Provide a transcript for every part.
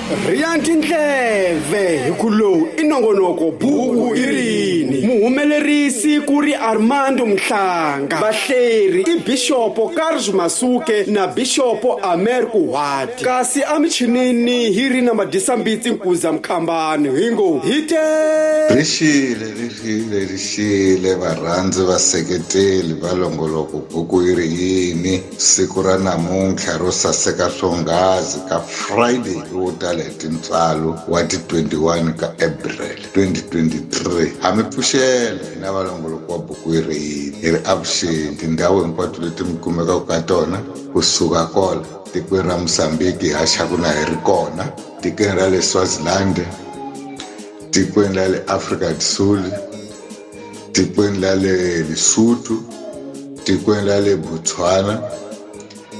Rhiya tindleve hi ku lowu i nongonoko buku i rini muhumelerisi ku ri Armando Mhlanga vahleri i Bixopo Carlos Masuke na Bixopo Amer Kuhwati kasi emichinini hi ri na Madisambitsi Nkuza Mkhambani hi ngo hi te Ri xile, ri xile, ri xile varhandzi vaseketeli va longoloko buku yi ri yini siku ra namuntlha ro saseka swonghasi ka Friday lowo tala hi tintswalo wa ti 21 ka April 2023. Ha mi pfuxela hina valongoloko wa buku yi ri yini hi ri avuxeni tindhawu hinkwato leti mi kumekaka ka tona kusuka kola tikweni ra Mozambique haxaku na hi ri kona tikweni ra le Swaziland tikweni ra le Afrika do Sul tikweni ra le Lesotho tikweni ra le Botswana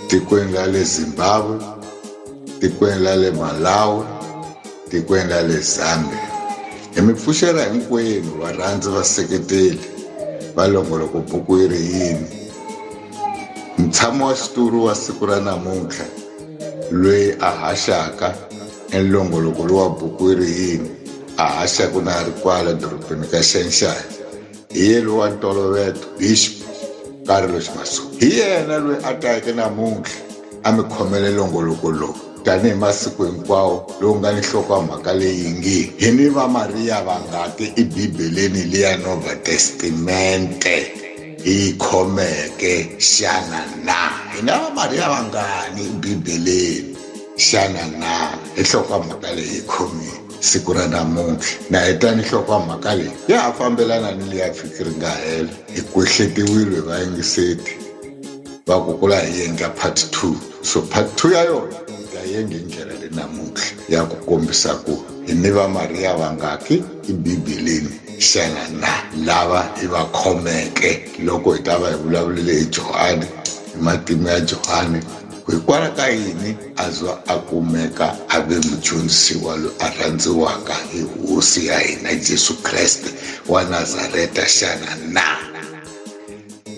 tikweni ra le Zimbabwe tikweni ra le Malawi tikweni ra le Zambia hi mi pfuxela hinkwenu varhandzi vaseketeli va longoloko buku yi ri yini mutshami wa xitulu wa siku ra namuntlha loyi a haxaka enlongoloko lowa buku yi ri yini a haxaka na ri kwala dorobeni ka Xenxaya hi ye lowa ntolovelo bishop Carlos Masuku hi yena loyi a tayeke namuntlha a mi khomele longoloko lowu tanihi masiku hinkwawo lowu nga ni nhlokomhaka leyi nge hi ni va Mariya vangati eBibeleni leya Nova Testamente hi yi khomeke xana na hi na va Mariya vangani eBibeleni xana na hi nhlokomhaka leyi hi khomile siku ra namuntlha na heta ni nhlokomhaka leyi ya ha fambelana ni leya vhiki ri nga hela hi kwehletiwile hi vayingiseti va ku kula hi endla part 2 so part 2 ya yona ta yenge hi ndlela leyi namuntlha ya ku kombisa ku hi ni va Mariya vangaki eBibeleni xana na lava hi va khomeke loko hi ta va hi vulavulile hi Johani hi matimu ya Johani hikwalaho ka yini a za a kumeka a ve mudyondzisiwa loyi a rhandziwaka hi hosi ya hina Jesu Kreste wa Nazareta xana na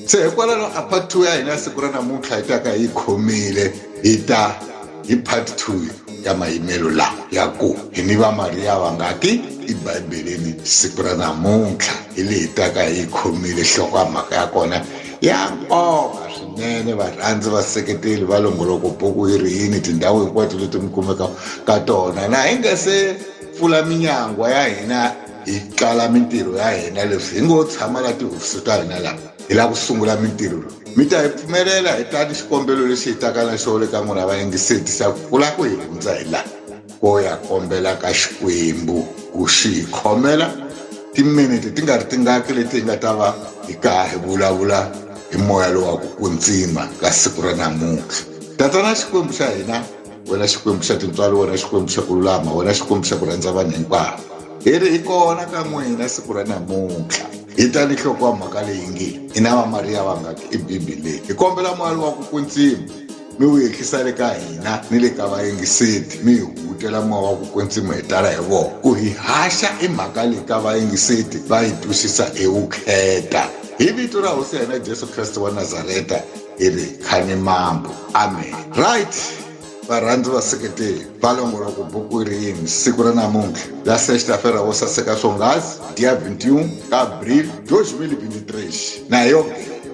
se hikwalaho a part 2 ya hina siku ra namuntlha hi ta ka hi khomile hi ta hi part 2 ya mayimelo lawa ya ku hi ni va Mariya vangaki ebibeleni siku ra namuntlha hi leyi taka hi khomile nhlokomhaka ya kona ya nkoka swinene varhandzi vaseketeli va longoloko buku yi ri yini tindhawu hinkwato leti mi kumeka ka tona na hi nga se pfula minyangwa ya hina hi qala mintirho ya hina leswi hi ngo tshama la tihofisi ta hina laha hi lava ku sungula mintirho mi ta hi pfumelela hi ta ni xikombelo lexi hi taka na xona le ka n'wina vayingiseti xa ku kula ku hi hundza hi laha ko ya kombela ka Xikwembu ku xi hi khomela timinete ti nga ri tingaki leti hi nga ta va hi ka hi vulavula hi moya lowu wa ku kwetsima ka siku ra namuntlha tatana Xikwembu xa hina wena Xikwembu xa tintswalo wena Xikwembu xa ku lulama wena Xikwembu xa ku rhandza vanhu hinkwavo hi ri hi kona ka n'wina siku ra namuntlha hi ta ni nhloko wa mhaka leyi nge hi na vamariya vangaki ebibeleni hi kombela moya lowa ku kwetsima mi wu yehlisa le ka hina ni le ka vayingiseti mi hi hutela moya wa ku kwetsima hi tala hi vona ku hi haxa i mhaka leyi ka vayingiseti va yi twisisa hi vukheta hi vito ra hosi ya hina Jesu Kreste wa Nazareta hi ri khani mambo amen right varhandzi vaseketeli va longoloko buku ri yini siku ra namuntlha la sexta-feira wo saseka swonghasi dia 21 ka abril 2023 na yo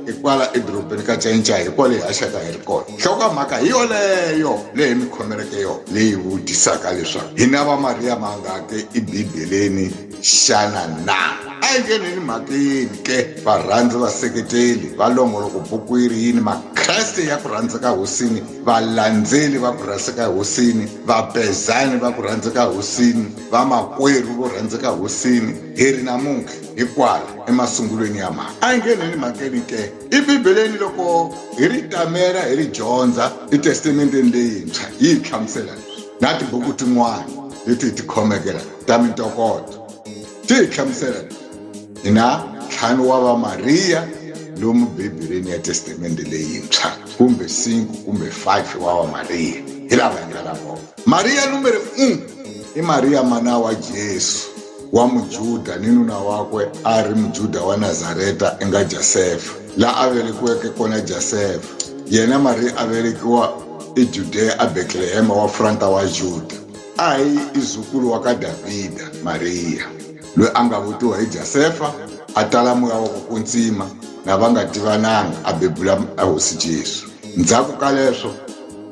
hikwala edorobeni ka Cainca hikwale hi haxaka hi ri kona nhlokomhaka hi yoleyo leyi mi khomeleke yona leyi vutisaka leswaku hi na va Mariya mangaki ebibeleni xana na a hi ngheneni mhakeni ke varhandzi vaseketeli va longoloko buku yi ri yini makreste ya ku rhandza ka hosini valandzeli va ku rhandza ka hosini vapezani va ku rhandza ka hosini vamakwerhu vo rhandza ka hosini hi ri namuntlha hikwala emasungulweni ya mhaka a hi ngheneni mhakeni ke ebibeleni loko hi ri tamela hi ri dyondza etestamenteni leyintshwa yi hi hlamusela leswi na tibuku tin'wana leti hi ti khomeke la ta mintokoto ti hi hlamusela hi na ntlhanu wa va Mariya lomu Bibeleni ya Testamente leyintshwa kumbe 5 kumbe 5 wa va Mariya hi lava hi nga na vona Mariya numero 1 i Mariya mana wa Jesu wa Mujuda ni nuna wakwe a ri Mujuda wa Nazareta i nga Josefa la a velekiweke kona Josefa yena Mariya a velekiwa eJudea a Betlehema wa Franta wa Juda. A hi i zukulu wa ka Davhida, Mariya, loyi a nga vutiwa hi Jasefa, a tala moya wa ku kwetsima, na va nga tivananga, a bebula a Hosi Jesu. Ndzhaku ka leswo,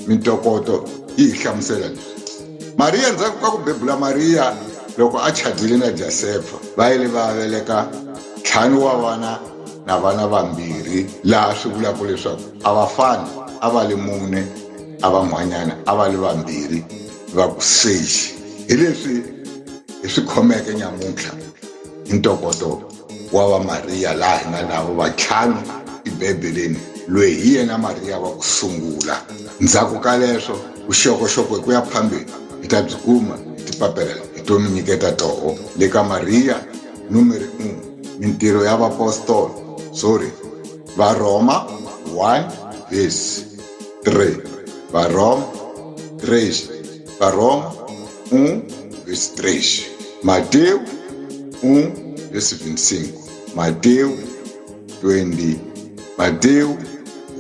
mintokoto yi hi hlamusela leswi. Mariya ndzhaku ka ku bebula Mariya, loko a chadile na Jasefa, va yile va veleka ntlhanu wa vana na vana vambirhi, laha swi vulaka leswaku a va fani, a va li mune, a van'wanyana a va li vambirhi va ku sexi. Hi leswi hi swi khomeke nyamuntlha hi ntokoto wa va Mariya laha hi nga navo vantlhanu eBibeleni, loyi hi yena Mariya wa ku sungula. Ndzhaku ka leswo, vuxokoxoko hi ku ya phambili hi ta byi kuma hi tipapela hi to mi nyiketa toho le ka Mariya numeri 1, Mintirho ya Vaapostolo, sorry, Varhoma 1 verse 3, Varhoma 3, Varhoma 1 verse 3, Matewu 1 verse 25, Matewu 20, Matewu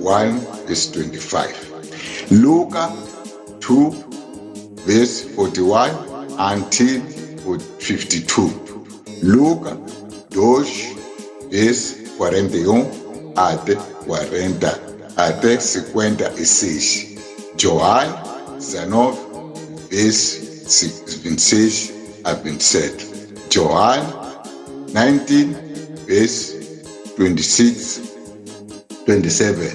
1 verse 25, Luka 2 verse 41 until 52, Luka 2 verse 41 até 40 até 56, Johanne 19 verse 26 a 27, Johanne 19 verse 26 27,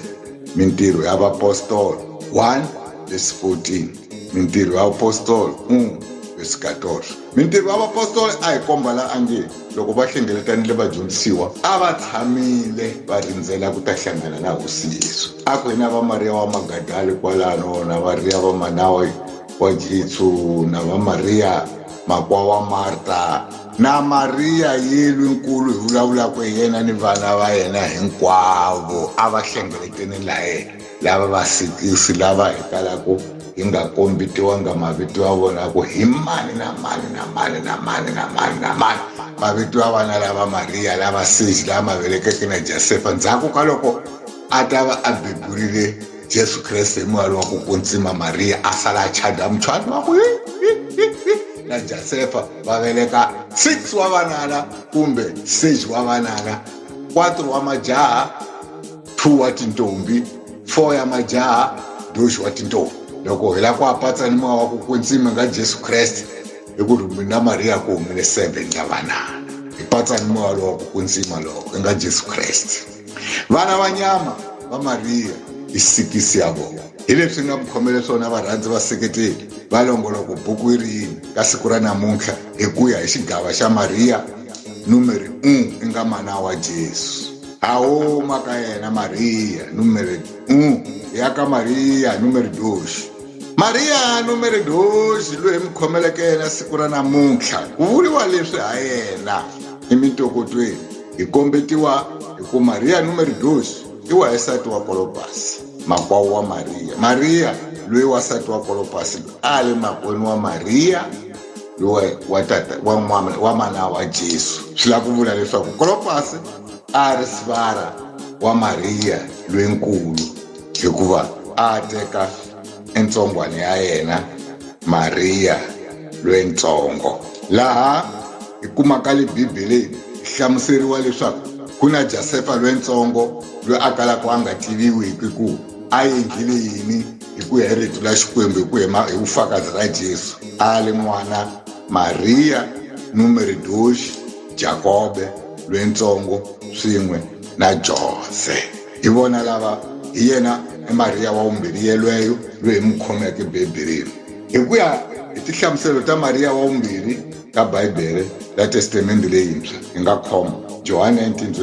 Mintirho ya Vaapostolo 1 verse 14, Mintirho ya Vaapostolo 1 verse 14. Mintirho ya Vaapostolo a hi komba la a nge loko va hlengeletanile vadyondzisiwa a va tshamile va rindzela ku ta hlangana na Hosi Yesu. A ku na va Mariya wa Magadali kwalano, na Mariya va mana wa Jesu, na va Mariya makwa wa Marta, na Mariya yelwi nkulu hi vulavulaka hi yena ni vana va yena hinkwavo a va hlengeletene la yena, lava va sikisi lava hi kalaka hi nga kombetiwanga mavito ya vona ku hi mani na mani na mani na mani na mani na mani, mavito ya vana lava Mariya lava sesi lava ma velekeke na Josefa ndzhaku ka loko a ta va a beburile Jesu Kreste hi moya lowa ku kwetsima. Mariya a sala a chada muchado wa ku na Josefa, va veleka 6 wa vanana kumbe 6 wa vanana, 4 wa majaha, 2 wa tintombi, 4 ya majaha, 2 wa tintombi. Loko hi la ku apatsa ni moya wa ku kwetsima nga Jesu Kreste hi ku rhumini na Mariya ku humile 7 ya vanana, hi patsa ni moya lowa ku kwetsima loko i nga Jesu Kreste. Vana va nyama va Mariya i sikisi ya vona. Hi leswi nga mi khomele swona varhandzi vaseketeli va longoloko buku yi ri yini ka siku ra namuntlha hi ku ya hi xigava xa Mariya numeri 1 i nga mana wa Jesu. A huma ka yena Mariya numeri 1 ya ka Mariya numeri 2. Mariya numeri 2 loyi hi mi khomeleke yena siku ra namuntlha ku vuriwa leswi ha yena emitokotweni hi kombetiwa hi ku Mariya numeri 2 i wansati wa Kolopasi, makwavo wa Mariya. Mariya loyi wansati wa Kolopasi a le makwenu wa Mariya loyi wa tata wa n'wana wa mana wa Jesu. Swi lava ku vula leswaku Kolopasi a ri sivara wa Mariya loyinkulu hikuva a teka entsongwane ya yena Mariya loyintsongo. Laha hi kumaka le Bibeleni hi hlamuseriwa leswaku ku na Josefa loyintsongo loyi a kalaka a nga tiviwiki ku a endlile yini hi ku ya hi rito la Xikwembu, hi ku ya hi vufakazi ra Jesu. A ri n'wana Mariya numeri 2, Jakobe loyintsongo swin'we na Jose. Hi vona lava hi yena i Mariya wa vumbirhi yelweyo loyi hi n'wi khomeke Bibeleni. Hi ku ya hi tinhlamuselo ta Mariya wa vumbirhi ka Bibele la Testamente leyintshwa hi nga khoma Johani 19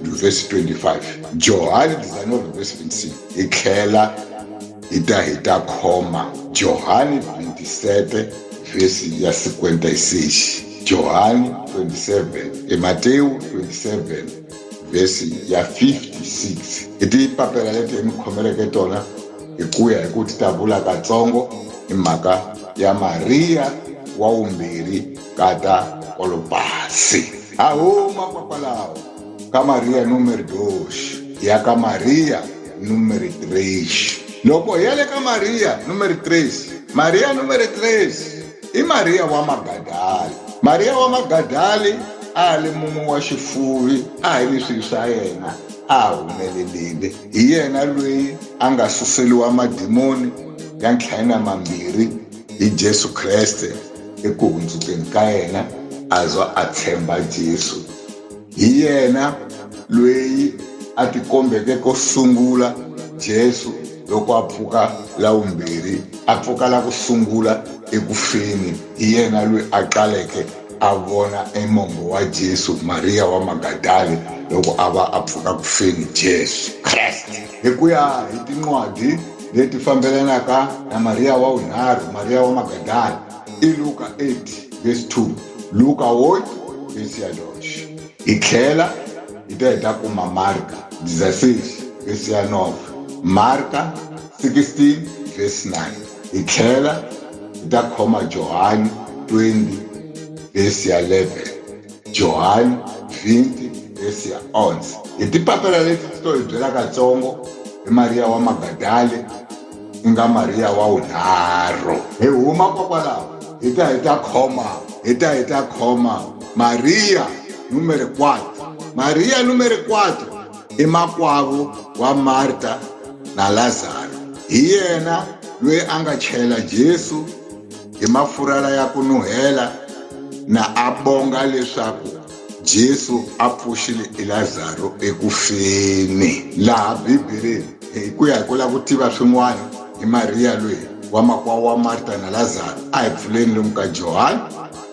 verse 25, Johani 19 verse 26, hi tlhela hi ta hi ta khoma Johani 27 verse ya 56, Johani 27 e Matewu 27 verse ya 56. Hi tipapela leti hi mi khomeleke tona hi ku ya hi ku ti ta vula katsongo hi mhaka ya Mariya wa vumbirhi kata Kolopasi. A huma kwakwalaho ka Mariya numeri 2 ya ka Mariya numeri 3. Loko hi ya le ka Mariya numeri 3, Mariya numeri 3 I Mariya wa Magadali. Mariya wa Magadali a li mun'we wa xifuvi, a hi leswi swa yena a humelelile. Hi yena loyi a nga suseliwa madimoni ya ntlhanu na mambirhi hi Jesu Kreste eku hundzukeni ka yena a zwa a tshemba Jesu. Hi yena loyi a tikombeke ko sungula Jesu loko a pfuka la vumbirhi, a pfuka la ku sungula eku feni. Hi yena loyi a qaleke a vona emongo wa Jesu, Mariya wa Magadali, loko a va a pfuka ku feni Jesu Kreste. Hi ku ya hi tincwadi leti fambelanaka na Mariya wa vunharhu, Mariya wa Magadali, i Luka 8 verse 2, Luka 8 verse ya 2. Hi tlhela hi ta hi ta kuma Marka 16 verse ya 9, Marka 16 verse 9. Hi tlhela hi ta khoma Johani 20 verse ya 11, Johani 20 verse ya 11. Hi tipapela leti ti to hi byela katsongo hi Mariya wa Magadali, i nga Mariya wa vunharhu. Hi huma kokwalaho hi ta hi ta khoma, hi ta hi ta khoma Mariya numero 4. Mariya numero 4 i makwavo wa Marta na Lazaro. Hi yena loyi a nga chela Jesu hi mafurha ya ku nuhela na a bonga leswaku Jesu a pfuxile Lazaro eku feni. Laha Bibeleni, hi ku ya hi ku lava ku tiva swin'wana hi Mariya loyi wa makwavo wa Marta na Lazaro, a hi pfuleni lomu ka Johani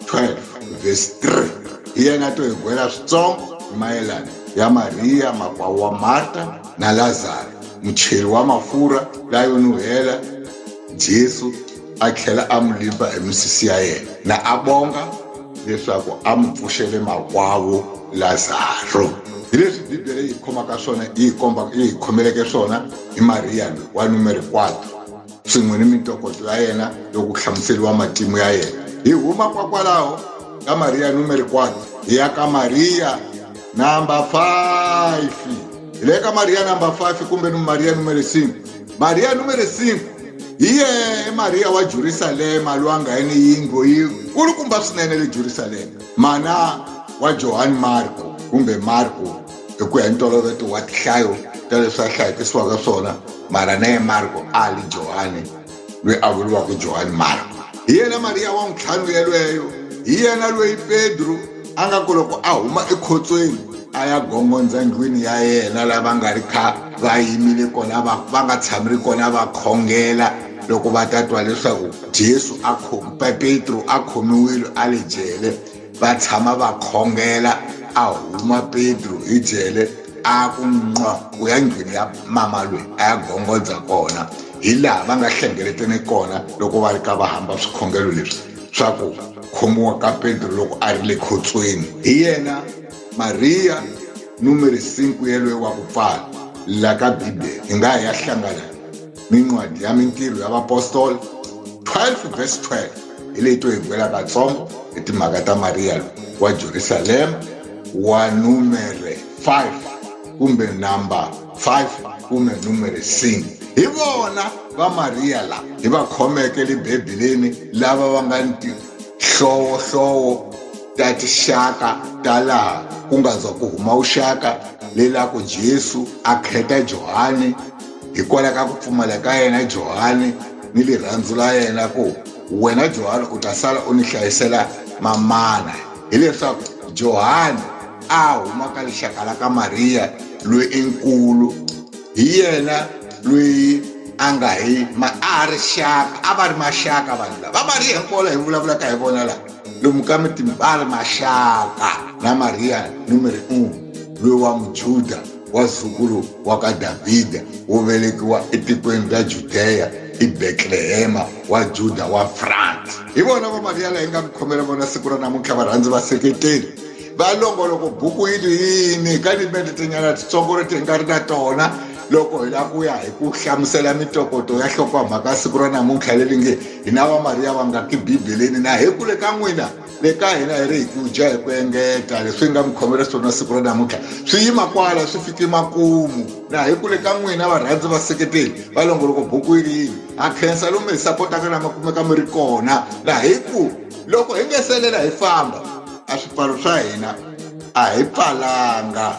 12 verse 3. Hi yena to hi gwela switsongo hi mayelana ya Mariya makwavo wa Marta na Lazaro, mucheri wa mafurha layo nuhela Jesu a tlhela a n'wi limba hi misisi ya yena na a bonga leswaku a n'wi pfuxele makwavo Lazaro. Hi leswi Bibele yi khomaka swona, yi komba yi hi khomeleke swona hi Mariya loyi wa numero 4 swin'we ni mintokoto ya yena loko ku hlamuseriwa matimu ya yena. Hi huma kwakwalaho ka Mariya numero 4 hi ya ka Mariya number 5. Hi le ka Mariya number 5 kumbe ni Mariya numero 5. Mariya numero 5 hi yena Mariya wa Jerusalema loyi a nga ni yindlu yi kulukumba swinene le Jerusalema, mana wa Johani Marko kumbe Marko hi ku ya hi ntolovelo wa tinhlayo ta leswi a hlayekisiwaka swona, mara na ye Marko a li Johani loyi a vuriwaka Johani Marko. Hi yena Mariya wa ntlhanu yelweyo, hi yena loyi Pedro a nga ku loko a huma ekhotsweni a ya gongondza ndlwini ya yena lava nga ri kha va yimile kona, va nga tshami ri kona va khongela loko va ta twa leswaku Jesu a Petro a khomiwile a le jele, va tshama va khongela. A huma Petro hi jele a ku nqo ku ya ndlwini ya mama loyi a ya gongondza kona, hi laha va nga hlengeletene kona loko va ri ka va hamba swikhongelo leswi swa ku khomiwa ka Petro loko a ri le khotsweni. Hi yena Mariya numero 5 yelweyo wa ku pfala la ka Bibele. Hi nga ya hlangana ni ncwadi ya Mintirho ya Vapostola 12 verse 12, hi leyi to hi gwela katsongo hi timhaka ta Mariya wa Jerusalema wa numere 5 kumbe number 5 kumbe numere 5. Hi vona va Mariya la hi va khomeke le Bibeleni, lava va nga ni tihlowohlowo ta tixaka ta laha ku nga za ku huma vuxaka lelaku Jesu a kheta Johani hikwalaho ka ku pfumala ka yena Johani ni rirhandzu la yena, ku wena Johani u ta sala u ni hlayisela mamana. Hileswaku Johani a huma ka lixaka la ka Mariya loyi i nkulu, hi yena loyi a nga hi ma a ri xaka, a va ri maxaka vanhu lava va Mariya hinkwavo la hi vulavulaka hi vona la lomu ka mitini, va ri maxaka na Mariya numero 1 loyi wa Mujuda wa zukulu wa ka Davhida wo velekiwa etikweni ra Judeya i Betlehema wa Juda wa France. Hi vona va Mariya la hi nga mi khomela vona siku ra namuntlha, varhandzi vaseketeri va longoloko buku yi ri yini ka timenetenyana titsongo leti hi nga ri na tona. Loko hi lava ku ya hi ku hlamusela mitokoto ya nhlokomhaka siku ra namuntlha leri nge hina va Mariya va nga ki Bibeleni na hi kule ka n'wina le ka hina hi ri hi ku dya hi ku engeta leswi nga mi khomela swona siku ra namuntlha swi yima kwala swi fiki makumu na hi kule ka n'wina varhandzi vaseketeli va longoloko buku yi ri yini ha khensa lomu hi sapotaka lama kumeka mi ri kona na hi ku loko hi nge selela hi famba a swipfalo swa hina a hi pfalanga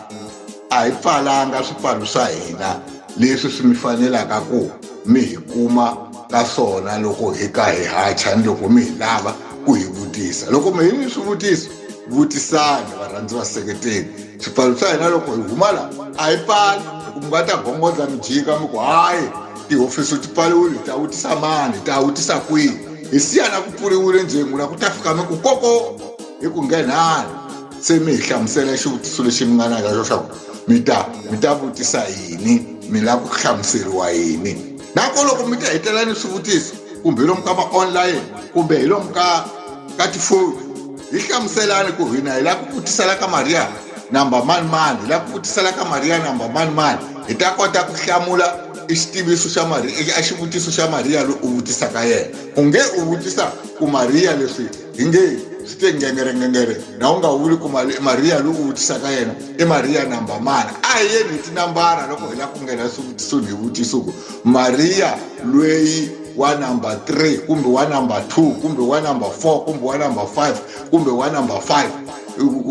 a hi pfalanga swipfalo swa hina leswi swi mi fanelaka ku mi hi kuma ka swona loko hi ka hi hacha ni loko mi hi lava ku hi vutisa. Loko mi hi ni swivutiso, vutisani varhandzi vaseketeli. Swipfalo swa hina loko hi huma la a hi pfali hi ku mi nga ta gongondza mi jika mi ku hayi tihofisi ti pfariwile hi ta vutisa mani hi ta vutisa kwihi hi siya na ku pfuriwile njhe n'wina ku ta fika mi ku koko hi ku nghenani se mi hi hlamusela xivutiso lexi mi nga na xo xa ku mi ta mi ta vutisa yini mi lava ku hlamuseriwa yini nako loko mi ta hetela ni swivutiso kumbe hi lomu ka ma-online kumbe hi lomu ka ka tifoni hi hlamuselani ku hina hi lava ku vutisela ka Mariya namba mani mani hi lava ku vutisela ka Mariya namba mani mani hi ta kota ku hlamula i xitiviso xa Mariya a xivutiso xa Mariya loyi u vutisaka yena u nge u vutisa ku Mariya leswi hi nge swi te ngengere ngengere na u nga vuli ku Mariya loyi u vutisaka yena i Mariya namba mani a hi yeni hi tinambara loko hi lava ku nghena swivutisweni hi vutiso ku Mariya loyi wa number 3 kumbe wa number 2 kumbe wa number 4 kumbe wa number 5 kumbe wa number 5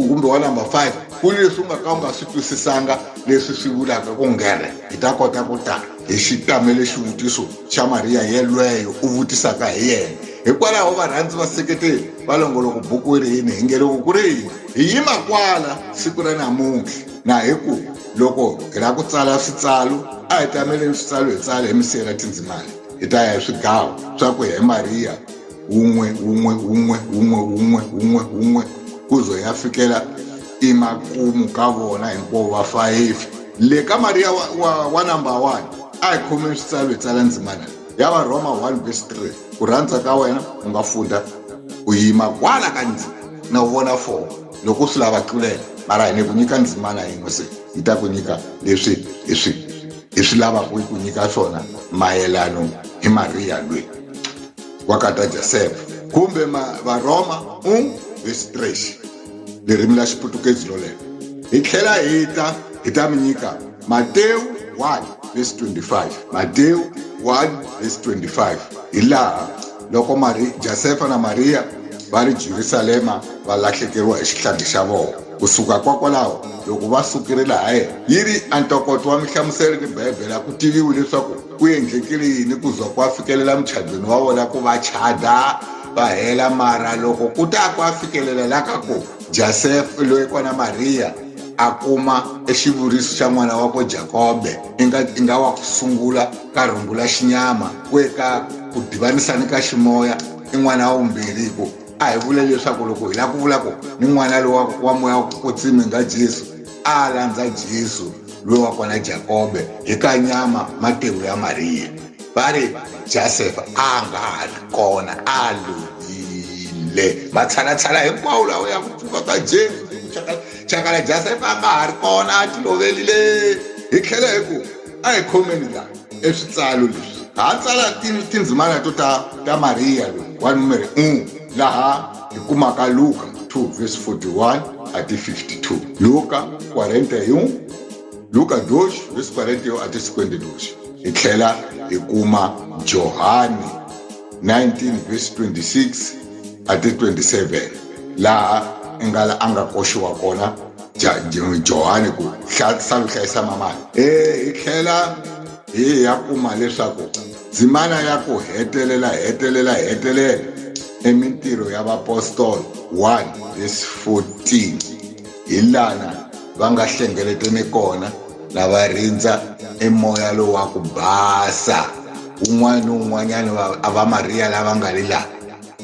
kumbe wa number 5 ku ni leswi u nga ka u nga swi twisisanga leswi swi vulaka ku nghere hi ta kota ku ta hi xitamele xivutiso xa Mariya yelweyo u vutisaka hi yena hikwalaho varhandzi vaseketeli va longoloko buku yi ri yini hi nge loko ku ri yini hi yima kwala siku ra namuntlha na hi ku loko hi lava ku tsala switsalo a hi tameleni switsalo hi tsala hi misiyela tindzimana hi ta ya hi swigawo swa ku ya hi Mariya wun'we wun'we wun'we wun'we wun'we wun'we wun'we ku zo ya fikela emakumu ka vona hinkwavo va fayifi le ka Mariya wa, wa, wa number 1 a hi khomeni switsalo hi tsala ndzimana ya Varhoma 1 verse 3 ku rhandza ka wena u nga funda u yima kwala ka ndzima na u vona 4 loko u swi lava tlulela mara hi ni ku nyika ndzimana yin'we se yi ta ku nyika leswi hi swi hi swi lavaka yi ku nyika swona mayelano hi Mariya loyi wa ka ta Josefa kumbe Varhoma 1 verse 3 ririmi la Xiputukezi lolero hi tlhela hi ta hi ta mi nyika Matewu 1 verse 25 Matewu 1 verse 25 hi laha loko Josefa na Mariya va ri Jerusalema va lahlekeriwa hi xihlangi xa vona kusuka kwakwalaho loko va sukile laha yena yi ri a ntokoto wa mihlamuselo ni Bibele a ku tiviwi leswaku ku endlekile yini ku za ku a fikelela muchadweni wa vona ku va chada va hela mara loko ku ta ku a fikelela la ka ku Joseph loyi kwana Mariya a kuma exivuriso xa n'wana wakwe Jakobe i nga i nga wa ku sungula ka rhumbu la xinyama ku eka ku divanisa ni ka ximoya i n'wana wa vumbirhi ku a hi vule leswaku loko hi lava ku vula ku ni n'wana lowa wa moya wa ku kwetsima nga Jesu a landza Jesu loyi wa kona Jakobe hi ka nyama matewu ya Mariya va ri Josefa a nga ha ri kona a lovile matshalatshala hinkwawo lawa ya ku pfuka ka Jesu chakala Josefa a nga ha ri kona a ti lovelile hi tlhela hi ku a hi khomeni la eswitsalo leswi ha tsala tindzimana to ta ta Mariya loyi wa numero 1 laha hi kumaka Luka 2 verse 41 ati 52 Luka 41 Luka 2 verse 41 ati 52 hi tlhela hi kuma Johani 19 verse 26 ati 27 laha nga a nga koxiwa kona Johani ku sala hlayisa mamani hi tlhela hi ya kuma leswaku ndzimana ya ku hetelela hetelela hetelela emintirho ya vaapostolo 1 verse 14 hi lana va nga hlengeletene kona na va rindza emoya lowu wa ku basa un'wana ni un'wanyana a va Mariya lava nga le laha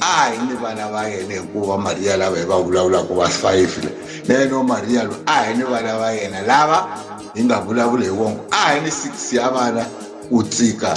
a hi ni vana va yena hikuva Mariya lava hi va vulavulaka va five le na yena Mariya loyi a hi ni vana va yena lava hi nga vulavuli hi wongo a hi ni six ya vana ku tsika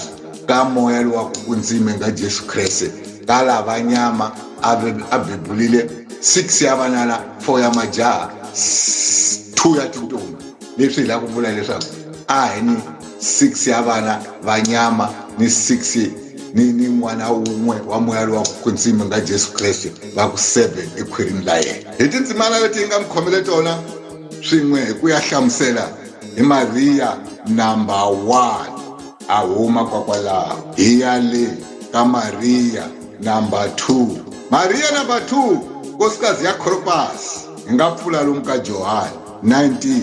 ka moya lowa ku kundzime nga Jesu Kreste ka lava nyama a bebulile 6 ya vanana 4 ya majaha 2 ya tintombi leswi hi lava ku vula leswaku a hi ni 6 ya vana va nyama ni 6 ni n'wana wun'we wa moya lowa ku kwetsima nga Jesu Kreste, va ku 7 ekhwirini la yena. Hi tindzimana leti hi nga mi khomele tona swin'we hi ku ya hlamusela hi Mariya number 1 a huma kwakwalaho hi ya le ka Mariya number 2. Mariya number 2 nkosikazi ya Klopas, hi nga pfula lomu ka Johani 19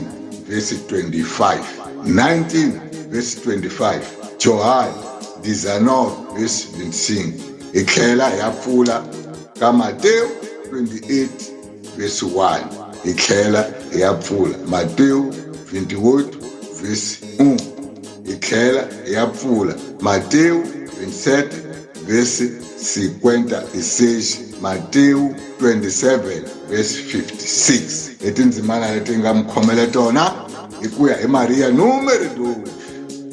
verse 25, 19 verse 25, Johani 19 verse 25, hi tlhela hi ya pfula ka Matewu 28 verse 1, hi tlhela hi ya pfula Matewu 28 verse 1, hi tlhela hi ya pfula Matewu 27 verse 56, Matewu 27 verse 56. Hi tindzimana leti nga mi khomele tona hi ku ya hi Mariya numero 2.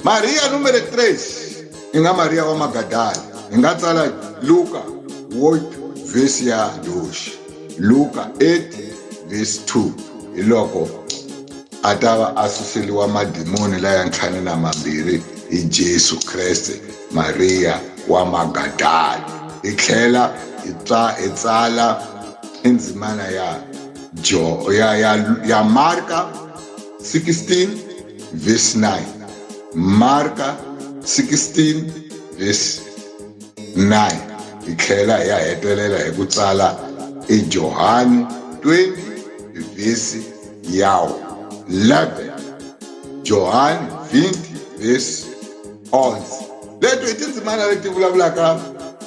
Mariya numero 3 i nga Mariya wa Magadala. Hi nga tsala Luka 8 verse ya 2, Luka 8 verse 2, hi loko a ta va a suseliwa madimoni laya 52 hi Jesu Kreste, Mariya wa Magadala. Hi tlhela hi tsala endzimana ya ya Marka 16 verse 9, Marka 16 verse 9, hi tlhela hi ya hetelela hi ku tsala i Johani 20 verse ya 11, Johani 20 verse 11. Leto i tindzimana leti vulavulaka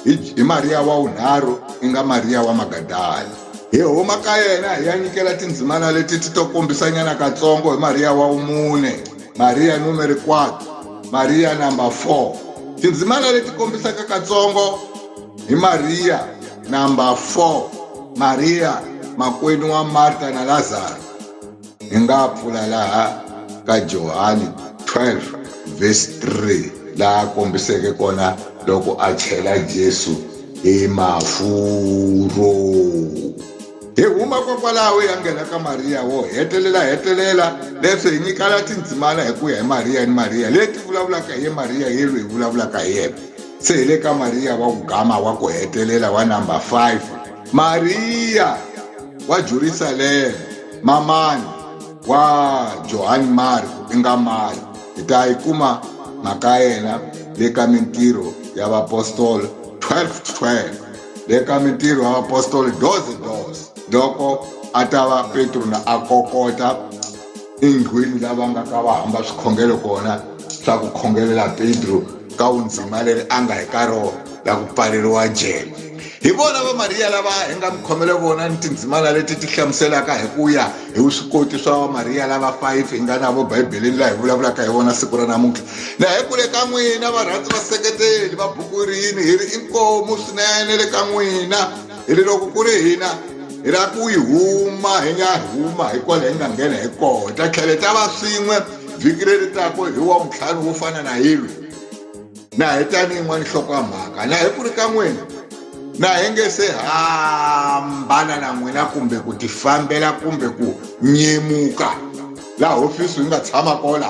hi Mariya wa vunharhu, i nga Mariya wa Magadala. Hi huma ka yena hi ya nyikela tindzimana leti ti to kombisanyana katsongo hi Mariya wa vumune, Mariya numero 4, Mariya number 4. Tindzimana leti kombisaka katsongo hi Mariya number 4, Mariya makwenu wa Marta na Lazaro. Hi nga pfula laha ka Johani 12 verse 3, laha kombiseke kona loko a chela Jesu hi mafurho. Hi huma kwakwalaho hi ya nghena ka Mariya wo hetelela leswi hi nyikala tindzimana hi ku ya hi Mariya ni Mariya leti vulavulaka hi Mariya yelo hi vulavulaka hi yena. Se hi le ka Mariya wa ku gama wa ku hetelela wa number 5, Mariya wa Jerusalema, mamani wa Johani Marko i nga mali. Hi ta yi kuma mhaka yena le ka Mintirho ya Vaapostolo 12:12, le ka Mintirho ya Vaapostolo 12:12, loko a ta va Petro na a kokota endlwini lava nga ka va hamba swikhongelo kona swa ku khongelela Petro ka vundzima leri a nga hi ka rona la ku pfaleriwa jele. Hi vona va Mariya lava hi nga mi khomele vona ni tindzimana leti ti hlamuselaka hi ku ya hi vuswikoti swa va Mariya lava 5 hi nga na vo Bibeleni laha hi vulavulaka hi vona siku ra namuntlha. Na hi kule ka n'wina varhandzi vaseketeli va buku rini, hi ri inkomu swinene le ka n'wina. Hi ri loko ku ri hina hi la ku yi huma, hi nga huma hi kwala hi nga nghena hi kona. Hi ta tlhela hi ta va swin'we vhiki leri taka hi wa vuntlhanu wo fana na yilo. Na hi ta ni yin'wana nhloko ya mhaka. Na hi ku ri ka n'wina, na hi nge se hambana na n'wina kumbe ku tifambela kumbe ku nyemuka laha hofisi hi nga tshama kona.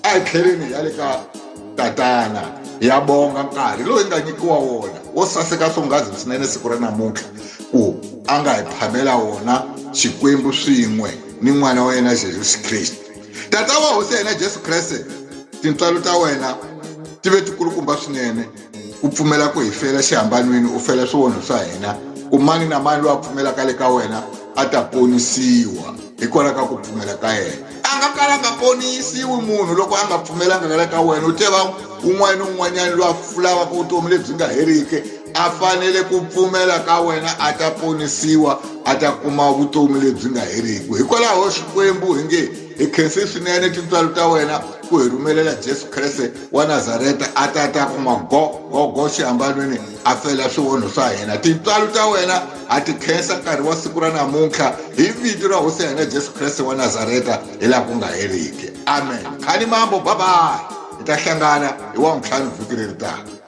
A hi tlheleni hi ya le ka tatana hi ya bonga nkarhi lowu hi nga nyikiwa wona wo saseka swonghasi swinene siku ra namuntlha, ku a nga hi phamela wona Xikwembu swin'we ni n'wana wa yena Jesu Kriste. Tata wa Hosi ya hina Jesu Kriste, tintswalo ta wena ti ve tikulukumba swinene ku pfumela ku hi fela xihambanweni, u fela swionho swa hina, ku mani na mani loyi a pfumelaka le ka wena a ta ponisiwa hikwalaho ka ku pfumela ka yena. A nga kala a nga ponisiwi munhu loko a nga pfumelanga le ka wena. U tiva un'wana ni un'wanyana loyi a lavaka vutomi lebyi nga heriki a fanele ku pfumela ka wena a ta ponisiwa, a ta kuma vutomi lebyi nga heriki. Hikwalaho Xikwembu hi nge hi khensi swinene tintswalo ta wena ku hi rhumelela Jesu Kreste wa Nazareta a ta ta kuma go go go xihambanweni a fela swionho swa hina. Tintswalo ta wena ha ti khensa nkarhi wa siku ra namuntlha hi vito ra Hosi ya hina Jesu Kreste wa Nazareta hi laha ku nga heriki. Amen. Khani mambo, bye bye. Hi ta hlangana hi wa vuntlhanu vhiki leri taka.